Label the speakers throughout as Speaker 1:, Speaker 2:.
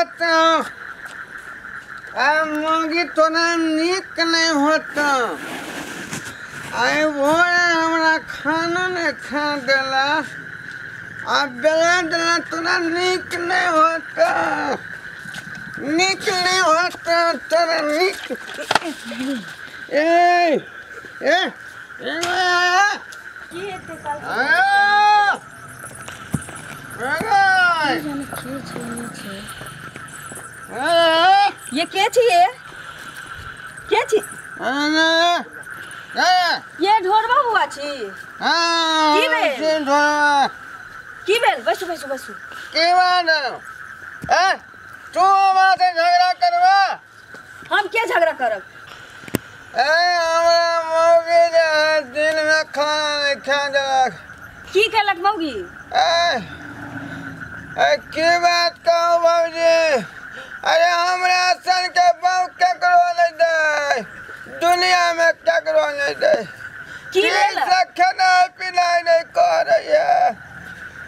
Speaker 1: होता आ मौगी तोरा नीक नहीं होता। आइ भोरे हमरा खाना नहीं खा देला आ बेला देला तोरा नीक नहीं होता, नीक नहीं होता तोरा नीक। ए ए ए
Speaker 2: की हेतै काल ये के छी? ये के छी? ये ढोरबा हुआ छी। की भेल? की भेल? बैसू बैसू बैसू।
Speaker 1: की बात? ए तू हमरा से झगड़ा करबा?
Speaker 2: हम के झगड़ा करब?
Speaker 1: ए हमरा मौगी जे दिन में खाना नहीं खा देलक।
Speaker 2: की केलक मौगी?
Speaker 1: ए ए की बात कहू बाबूजी, अरे हमरा सन के बहु केकरो नहीं दे, दुनिया में केकरो नहीं दे।
Speaker 2: की भेल?
Speaker 1: खाना पीना नहीं करैया।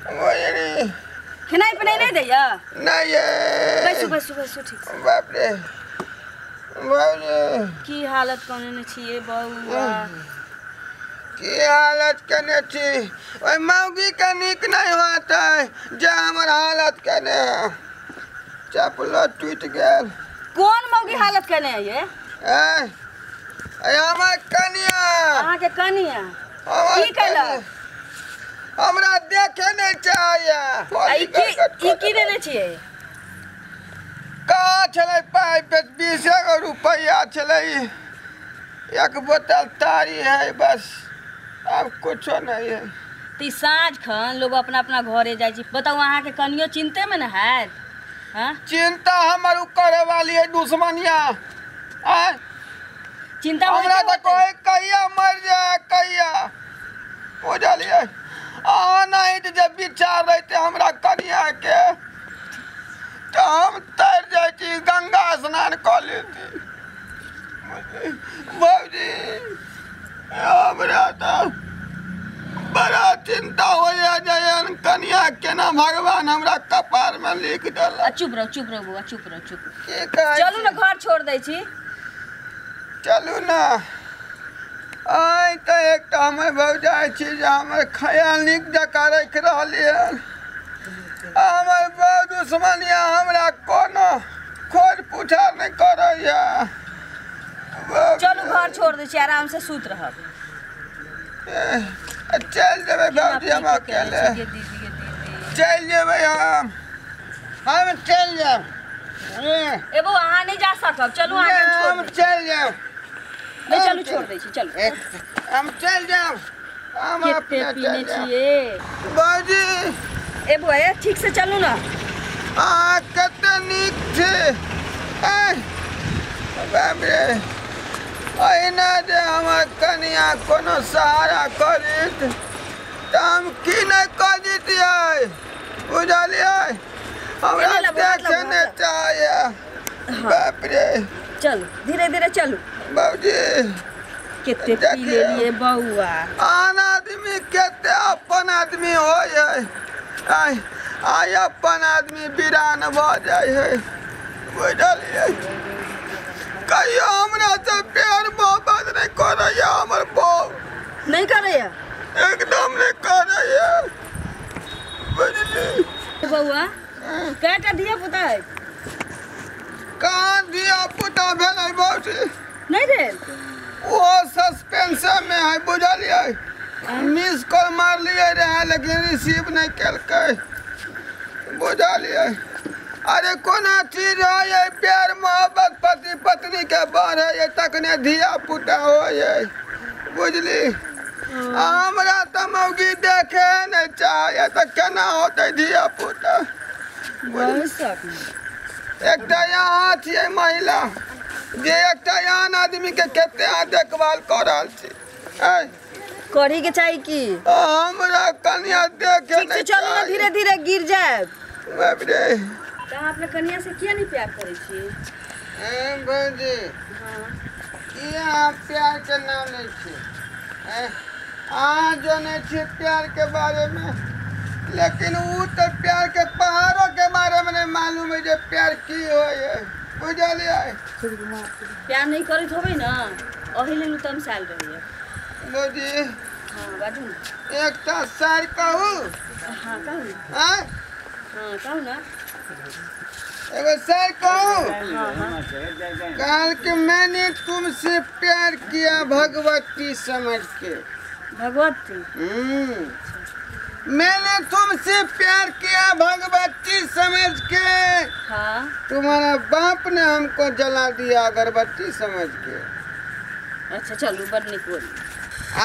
Speaker 1: बुझली?
Speaker 2: खेनाइ पिनाइ नहीं दैया?
Speaker 1: नहीं।
Speaker 2: बैसू बैसू बैसू। ठीक से।
Speaker 1: बाप रे बाबूजी
Speaker 2: की हालत कने छियै बौआ?
Speaker 1: की हालत केने छी? ओहि मौगी के नीक नहीं होतै जे हमर हालत केने। चपलो टूटि गेल।
Speaker 2: कोन मौगी हालत केने ये?
Speaker 1: ए हमर कनिया।
Speaker 2: अहाँके कनिया की केलक?
Speaker 1: हमरा देखे नहीं चाहैया।
Speaker 2: ई की देने छियै?
Speaker 1: कहाँ छलै पाइ? 20 गो रुपैआ छलै, एक बोतल तारी है बस, अब कुछो नहीं है।
Speaker 2: तो साँझ खन लोग अपना अपना घरे जाइ छै। बताउ अहाँके कनियो चिंते में न हैत? हाँ?
Speaker 1: चिंता हमर उ करे वाली है दुश्मनिया। आय
Speaker 2: चिंता
Speaker 1: हमरा तो कोई कहिया मर जाए कहिया, बुझलियै? अहाँ नहीं तो जब विचार रहते हमरा कनिया के तो हम तर जाइ छी, गंगा स्नान कऽ लेती। बाबूजी हमरा तो बड़ा चिंता होइया जे कनिया केना भगवान हमरा कपार में लिख देलक।
Speaker 2: चुप रहो चुप रहो बौआ, चुप रहो चुप।
Speaker 1: की कहै?
Speaker 2: चलू ना घर छोड़ दै छी।
Speaker 1: चलू ना। आइ तऽ एकटा हमर भौजाइ छी जे हमर ख्याल नीक जकाँ राखि रहलियै। हमर बहु दुश्मनिया हमरा कोनो खोज पुछार नहि करैया।
Speaker 2: चलू घर छोड़ दै छी, आराम से सुत रहब।
Speaker 1: चलि जेबै भौजी, हम अकेले चलि जेबै। हम चलि जायब।
Speaker 2: एबो अहाँ नहीं जा सकब। चलू
Speaker 1: हम चलि जायब।
Speaker 2: नहीं चलू छोड़ दै छी। चलू
Speaker 1: हम चलि जायब। हम
Speaker 2: कते पीने छियै
Speaker 1: भौजी?
Speaker 2: ए बौआ ठीक से चलू ना।
Speaker 1: अहाँ कते नीक छी। बाप रे, अहिना जे हमर कनिया कोनो सहारा करित तऽ हम की नहि कऽ दितियै, बुझलियै? हमरा देखे नहि चाहैया। बाप रे
Speaker 2: चलू धीरे धीरे चलू।
Speaker 1: बाबूजी
Speaker 2: कते पी लेलियै बौआ?
Speaker 1: आन आदमी कते अपन आदमी होइ है, आइ अपन आदमी वीरान भऽ जाइ है, बुझलियै? कहियो हमरा से प्यार मोहब्बत नहीं करैया हमर बहू।
Speaker 2: नहीं करैया?
Speaker 1: एकदम नहीं करैया, बुझली?
Speaker 2: बौआ कएटा धिया पुता है?
Speaker 1: कहाँ धिया पुता भेलै बाबूजी?
Speaker 2: नहीं भेल।
Speaker 1: वो सस्पेंस में है, बुझलियै? मिस कॉल मारलियै रहे लेकिन रिसीव नहीं केलकै, बुझलियै? अरे कोना चीज है प्यार मोहब्बत पति पत्नी के बढ़े है तखने धिया पुता होइ है, बुझली? हमरा तऽ मौगी देखे नहीं चाहे तऽ केना होतै धिया पुता? एकटा यहाँ छियै महिला जे एकटा आन आदमी के कते अहाँ देखभाल कऽ रहल छी।
Speaker 2: करी के चाही की?
Speaker 1: हमरा कनिया देखे नहीं।
Speaker 2: चलू ना धीरे धीरे गिर जायब।
Speaker 1: बाप रे,
Speaker 2: अहाँ अपना कनिया से किया नहीं प्यार करै छी?
Speaker 1: भौजी की अहाँ प्यार के नाम लै छी? अहाँ जनै छी प्यार के बारे में, लेकिन ऊ तो प्यार के पहाड़ों के बारे में नहीं मालूम है जे प्यार की होय बुझलियै।
Speaker 2: प्यार नहीं करैत होबै न ओही लेल तमसायल रहैया।
Speaker 1: मोदी
Speaker 2: हां बाजू न
Speaker 1: एकटा सार कहू।
Speaker 2: हां कहू न।
Speaker 1: हां
Speaker 2: हां कहू न
Speaker 1: एगो सर कहू।
Speaker 2: हां हां
Speaker 1: कल के मैंने तुमसे प्यार किया भगवती समझ के।
Speaker 2: भगवती
Speaker 1: मैंने तुमसे प्यार किया भगवती समझ के।
Speaker 2: हाँ
Speaker 1: तुम्हारा बाप ने हमको जला दिया अगरबत्ती समझ के।
Speaker 2: अच्छा चलू बड़ निक बोल।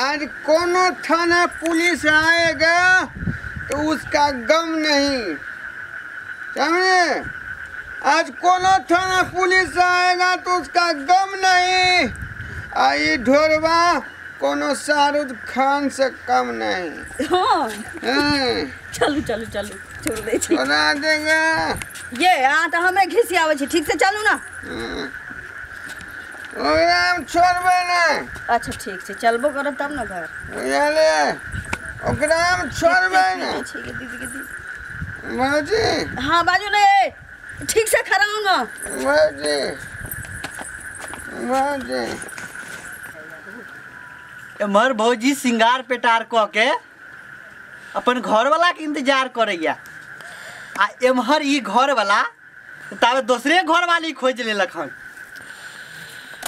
Speaker 1: आज कोनो थाना पुलिस आएगा तो उसका गम नहीं, समझे? आज कोनो थाना पुलिस आएगा तो उसका गम नहीं। आई ढोरवा कोनो शाहरुख खान से कम नहीं।
Speaker 2: हाँ चलू चलू चलू छोड़ दे छी
Speaker 1: बना देंगे
Speaker 2: ये। हाँ तो हमें घिसी आवे छी, ठीक से चलू ना।
Speaker 1: ओकरा हम छोड़बे नहीं।
Speaker 2: अच्छा ठीक से चलबो करब तब ना घर,
Speaker 1: बुझलियै? ओकरा हम छोड़बे नहीं।
Speaker 2: ठीक है दीदी के दीदी
Speaker 1: भौजी।
Speaker 2: हाँ बाजू ने ठीक से खड़ा हूँ ना
Speaker 1: भौजी। भौजी
Speaker 3: एमहर भौजी सिंगार पेटार कऽ के अपन घरवाला के इंतजार करैया आ एमहर ई घरवाला ताबे दोसरे घरवाली खोजि लेलक हन।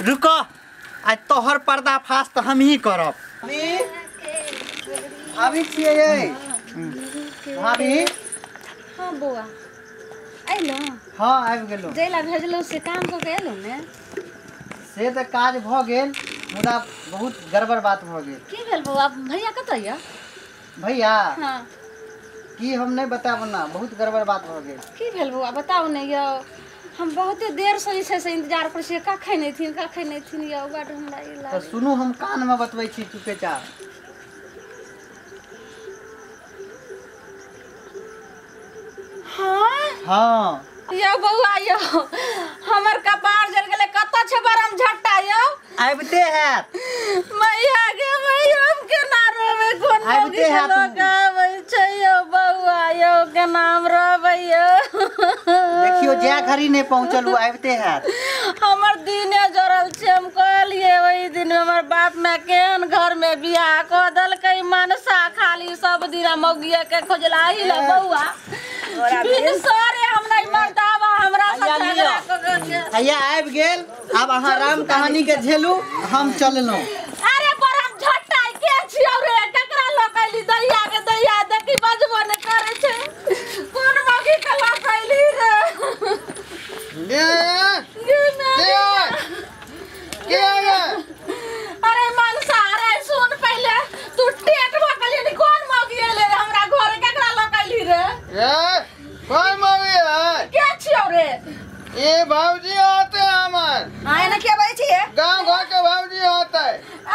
Speaker 3: रुको आज तोहर पर्दाफाश तऽ हम ही करब। भाभी छियै यै? भाभी।
Speaker 4: हाँ बौआ अयलहुँ।
Speaker 3: हाँ आबि गेलहुँ।
Speaker 4: जैला भेजलहुँ से काम कऽ के अयलहुँ ने?
Speaker 3: से तऽ काज भऽ गेल मुदा बहुत गड़बड़ बात भऽ गेल।
Speaker 4: की भेल बौआ? भैया कतऽ यऽ?
Speaker 3: भैया
Speaker 4: हाँ
Speaker 3: की हम नहीं बताब ना, बहुत गड़बड़ बात भऽ गेल।
Speaker 4: की भेल बौआ बताउ ने यौ? हम बहुते देर से जे छै से इंतजार करै छियै, कखन अयथिन कखन अयथिन यौ, बड हमरा ई
Speaker 3: तऽ
Speaker 4: लागै।
Speaker 3: सुनू हम कानमे बतबै छी चुपेचाप।
Speaker 4: हाँ
Speaker 3: हाँ
Speaker 4: यौ बौआ यौ हमर कपार जल गेलै। कतऽ छै बरम झट्टा यौ?
Speaker 3: आबिते हैत।
Speaker 4: मैया गे मैया हम केना रहबै, कोन
Speaker 3: आबिते
Speaker 4: मौगी
Speaker 3: हैत।
Speaker 4: लऽ कऽ आबै छै यौ बौआ यौ, केना हम रहबै यौ?
Speaker 3: देखियौ जै घड़ी नहि पहुँचल ओ आबिते हैत।
Speaker 4: हमर दिने जरल छै। हम कहलियै ओहि दिन हमर बाप माय केहन घर में बियाह कऽ देलकै, मनसा खाली सब दिन मौगिया के खोजलाही ला बौआ। बिन सरे हम नहीं मरदावा हमरा से झगड़ा कऽ के।
Speaker 3: हैया आबि गेल, आब अहाँ राम कहानी के झेलू, हम चललहुँ।
Speaker 4: अरे बरम झट्टा के छियौ रे? ककरा लऽ के अयली? दैया के दैया देखी बजबो नहि करै छै, कोन मौगी के लऽ के अयली रे?
Speaker 1: के के
Speaker 4: अरे मनसा अरे सुन पहिले तू टेट भऽ गेली, कोन मौगी एलै रे हमरा घरे? ककरा लऽ के अयली रे?
Speaker 1: ए कौन मौगी है?
Speaker 4: के छियौ रे?
Speaker 1: ये भौजी होते हमर।
Speaker 2: हाँ एना किया बजै छियै?
Speaker 1: गांव घर के भौजी होते।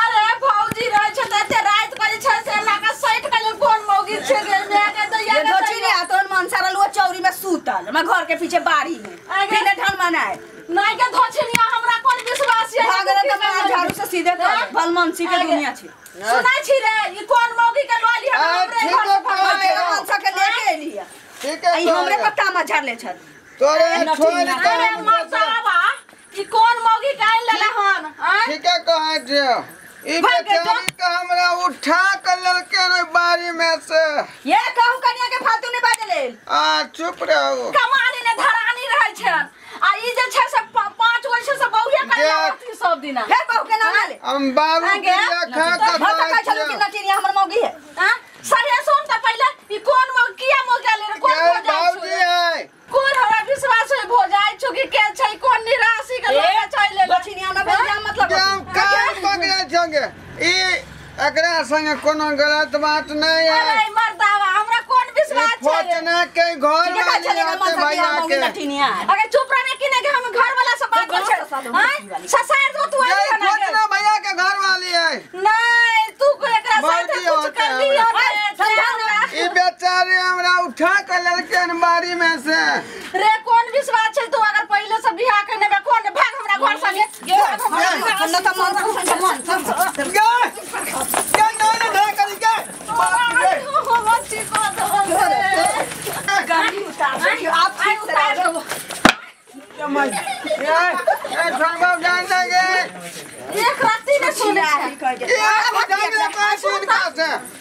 Speaker 4: अरे भौजी रहै छै तऽ एते राति कऽ जे छै से एना कऽ सटि गेलै, कोन मौगी छै गे? माय के दैया
Speaker 2: ये
Speaker 4: के
Speaker 2: धोची ने तोहन मनसा रहलू चौरी में सूतल हमरा घर के पीछे बाड़ी में बिना ढंग मनाए।
Speaker 4: नहीं के धोछिनिया हमरा कोन विश्वास ये?
Speaker 2: भऽ गेलै तऽ मार झाड़ू से सीधे कर, भलमनसी के दुनिया छै।
Speaker 4: सुनै छी रे ई कोन मौगी के लऽ ली हमरा
Speaker 1: आ,
Speaker 4: हमरे
Speaker 1: ठीक
Speaker 4: घर से
Speaker 1: है,
Speaker 4: भगा
Speaker 1: ठीक है।
Speaker 2: मनसा के लेके एली है
Speaker 1: ठीक है
Speaker 2: ई हमरे पत्ता में झड़ले छल।
Speaker 1: तोरे छोड़
Speaker 4: अरे मर्दावा ई कोन मौगी के आनि लेले हन? आँय?
Speaker 1: ठीक है कहै छियौ। ई
Speaker 4: भाग के
Speaker 1: बेचारी के हमरा उठा के ललके रे बाड़ी में से।
Speaker 2: ये कहू कनिया के फालतू नहीं बाजै लेल।
Speaker 1: आ चुप रहू।
Speaker 4: कमानी ने धरानी रहै छन आ ई जे छै से 5 गो छै से बहुए
Speaker 1: जे-
Speaker 4: करै सब दिना।
Speaker 2: फेर बहू के नाम ले।
Speaker 1: हम बाबू
Speaker 4: आगे?
Speaker 1: के खा के
Speaker 2: भर तक
Speaker 1: कहै
Speaker 2: छलू कि
Speaker 1: छियौ।
Speaker 2: नचिनिया हमर मौगी है।
Speaker 4: आँ? सरे सुन तऽ पहिले ई कोन मौगी किया मौगी आले रे? कोन
Speaker 1: के
Speaker 4: भोजाइ छौ
Speaker 1: भौजी
Speaker 4: रे?
Speaker 1: है?
Speaker 4: कोन हमरा विश्वास होय भोजाइ छौ कि के छै? कोन निराशी के लऽ के चलि एलै?
Speaker 2: दक्षिणिया ना भेल मतलब
Speaker 1: के हम कान पकड़े छंगे। ई एकरा संगे कोनो गलत बात नहीं है।
Speaker 4: अरे मर्दावा हमरा कोन विश्वास
Speaker 1: ई
Speaker 4: छै रे?
Speaker 1: फोचना के घर
Speaker 2: ठीक है
Speaker 1: वाली
Speaker 2: छले ना
Speaker 1: होते
Speaker 2: मनसा के
Speaker 1: भैया
Speaker 2: मौगी
Speaker 1: के।
Speaker 2: नचिनिया
Speaker 4: अगर चुप रहने की नहीं कि हम घर वाला से बात
Speaker 2: गलत
Speaker 4: करै
Speaker 2: सालो
Speaker 4: आँय? ससार दो तू
Speaker 1: ये
Speaker 4: आइली हन आगे।
Speaker 1: फोचना भैया के घर वाली है।
Speaker 4: नहीं तू को एकरा साथे
Speaker 1: भौजी
Speaker 4: कुछ
Speaker 1: होते
Speaker 4: कर
Speaker 1: हमरा।
Speaker 4: दियो रे,
Speaker 2: समझाओ ना।
Speaker 1: ई बेचारी हमरा उठा के ललके हन बाड़ी में से।
Speaker 4: रे कोन विश्वास छै तू अगर पहिले से बियाह केने बे कोन भाग हमरा घर से गे। भाग हमरा घर
Speaker 2: न त मन से मन
Speaker 1: गे गे ना ना ढेर करी गे। बाप रे।
Speaker 4: हम अच्छी को दो।
Speaker 1: ए संभव जान लगे
Speaker 4: एक राती ने सुने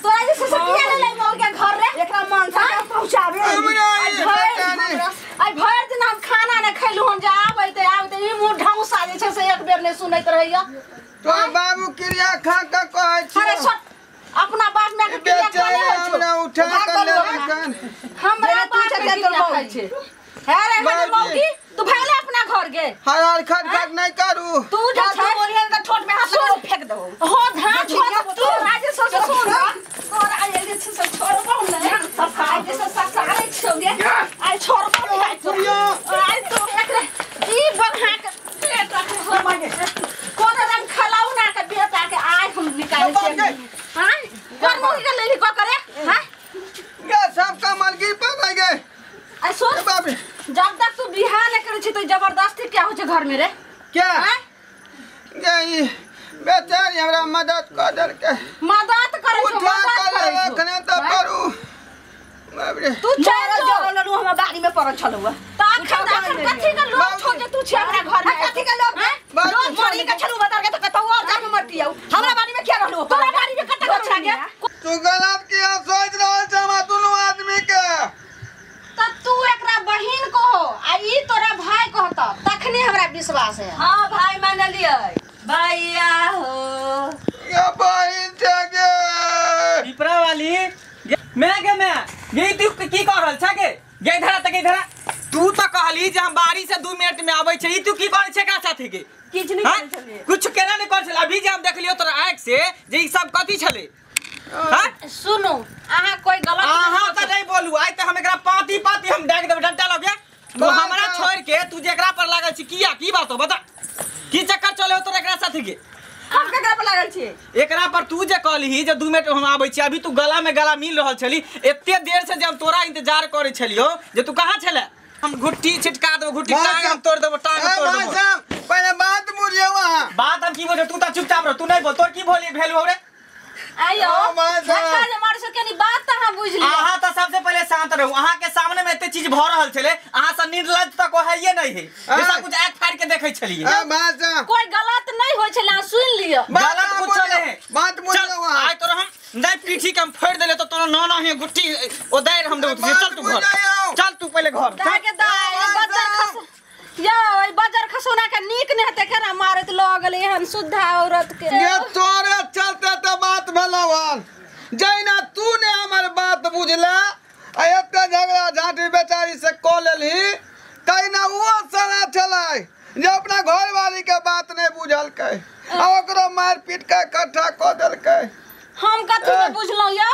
Speaker 4: तोरा जे से किया ले मौ के घर रे
Speaker 2: एकरा मनसा के पहुंचाबे
Speaker 4: आई भर दिन हम खाना ने खैलु हम जे आबैते आबैते ई मुंह ढौसा जे छै से एक बेर ने सुनैत रहैया।
Speaker 1: तो बाबू क्रिया खा के कहै छी।
Speaker 4: अरे छोड़ अपना बाप माय के क्रिया खाने
Speaker 1: हमरा उठा के ले कन
Speaker 4: हमरा बाप के क्रिया खाइ छै। हे रे हमर मौगी तू भगले अपना घर गे
Speaker 1: हर खट खट नहीं करू
Speaker 4: तू जे छै
Speaker 2: बोलिए त ठोट में हाथ लगा फेंक दो
Speaker 4: हो धा छोड़ तू राजे से सुन तोरा आई जे छै से छोड़बो ने सब खाइ जे से ससारे छौ गे आई छोड़बो ने आई तो एकरे ई बन्हा के पेट रख कोन रंग खलाउ ना के बेटा के आइ हम निकाल छै। हां कोन मौगी के लेली को करे हां
Speaker 1: गे सब कमल गिर पर गे।
Speaker 4: आई सुन
Speaker 1: बाप रे
Speaker 4: जब तक तू बियाह नहीं करे छी तो जबरदस्ती क्या हो छै घर में रे
Speaker 1: क्या गे बेचारी हमरा मदद कर देलकै।
Speaker 4: मदद करे छौ मदद करे छौ
Speaker 1: अखने त करू बाप रे
Speaker 4: तू चल
Speaker 2: जो ललू हमरा बाड़ी में पड़ल छलौ
Speaker 4: त अखन अखन कथि के लोभ छौ जे तू छै हमरा घर में
Speaker 2: कथि के लोभ लोभ मरी के छलू बदल के त कतौ और जाके मरती आउ हमरा बाड़ी में क्या रहलू
Speaker 4: तोरा बाड़ी में कत छा गे
Speaker 1: तू गलत किया सोच रहल छ हमरा दुनू आदमी के।
Speaker 4: त तू एकरा बहिन कहो आ ई तोरा भाई कहत तखने हमरा विश्वास है।
Speaker 2: हां भाई मान लियै भैया हो
Speaker 1: ये बहिन छे गे
Speaker 5: पिपरा वाली मैं गे मैं गे तू की कह रहल छ गे गे धरा त गे धरा तू त कहली जे हम बाड़ी से 2 मिनट में आबै छै ई तू की करै छै एकरा साथे गे
Speaker 2: किछ नहीं करै छलियै
Speaker 5: कुछ केना नहीं करै छले अभी जे हम देखलियो तोरा आंख से जे ई सब कथि छले। हां
Speaker 4: सुनू अहाँ कोई गलत
Speaker 5: अहाँ त नहीं बोलू आइ त हम एकरा पाती पाती हम डाक देब डंटा लगे तू हमरा छोड़ के तू जेकरा पर लागल छी किया की बात हो बता की चक्कर चले हो तोरा एकरा साथे गे
Speaker 2: हम केकरा पर लागल छी
Speaker 5: एकरा पर तू जे कहली जे 2 मिनट हम आबै छी अभी तू गला में गला मिल रहल छली एते देर से जे हम तोरा इंतजार करै छलियो जे तू कहां छले हम घुट्टी छिटका देबो घुट्टी टांग हम तोड़ देबो टांग तोड़ देबो।
Speaker 1: पहले बात बुझियौ अहाँ
Speaker 5: बात हम की बोल तू त चुपचाप रह तू नहीं बोल तोर की भोली भेल हो रे
Speaker 4: आयो धक्का जे मार सके नी बात त अहाँ बुझ लियो।
Speaker 5: अहाँ त सबसे पहले शांत रहू अहाँ के सामने में एते चीज भ रहल छले अहाँ से निर्लज्ज त कहैये नहीं है जे सब कुछ आंख फाड़ के देखै छलिए।
Speaker 4: कोई गलत नहीं होय छले अहाँ सुन लियो
Speaker 5: गलत कुछ नहीं
Speaker 1: बात बुझियौ अहाँ
Speaker 5: आइ तोरा हम नहीं पीठी के हम फोड़ देले त तोरा ना ना है गुट्टी ओ दायर हम देबो चल तू घर चल तू पहले घर
Speaker 4: दाय के दाय बजर खस यो ई बजर खसौना के नीक ने हेतै केना मारैत ल गेलै एहन शुद्ध औरत के।
Speaker 1: ये तोरे चलते त बात भेलौ जैना तू ने हमर बात बुझला आ एते झगड़ा झांटी बेचारी से क लेलही तैना वो साला छलै जे अपना घरवाली के बात नहीं बुझलकै आ ओकरो मार पीट के इकट्ठा क देलकै।
Speaker 4: हम कथि ने बुझलौ यो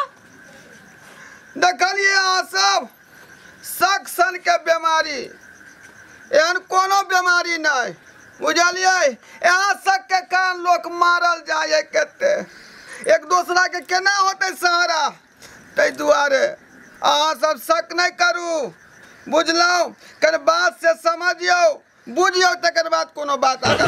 Speaker 1: देखलिए अहाँ सब शक सन के बीमारी एहन कोनो बीमारी नहीं बुझलिए यहाँ शक के कारण लोग मारल जाए कते एक दूसरा के केना होते सहारा ताहि दुआरे अहाँ सब शक नहीं करू बुझलहुँ कन बात से समझियौ बुझियौ तकर बाद कोनो बात आगा।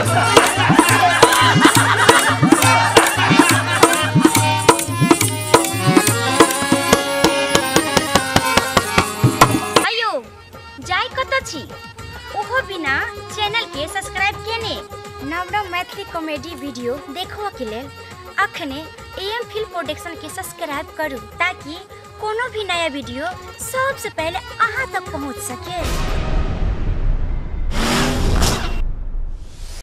Speaker 6: अयो जाय कत छी ओहो बिना चैनल के सब्सक्राइब केने नव नव मैथिली कॉमेडी वीडियो देखो के लेल अखने एएम फिल्म प्रोडक्शन के सब्सक्राइब करू ताकि कोनो भी नया वीडियो सबसे पहले अहाँ तक पहुँच सके।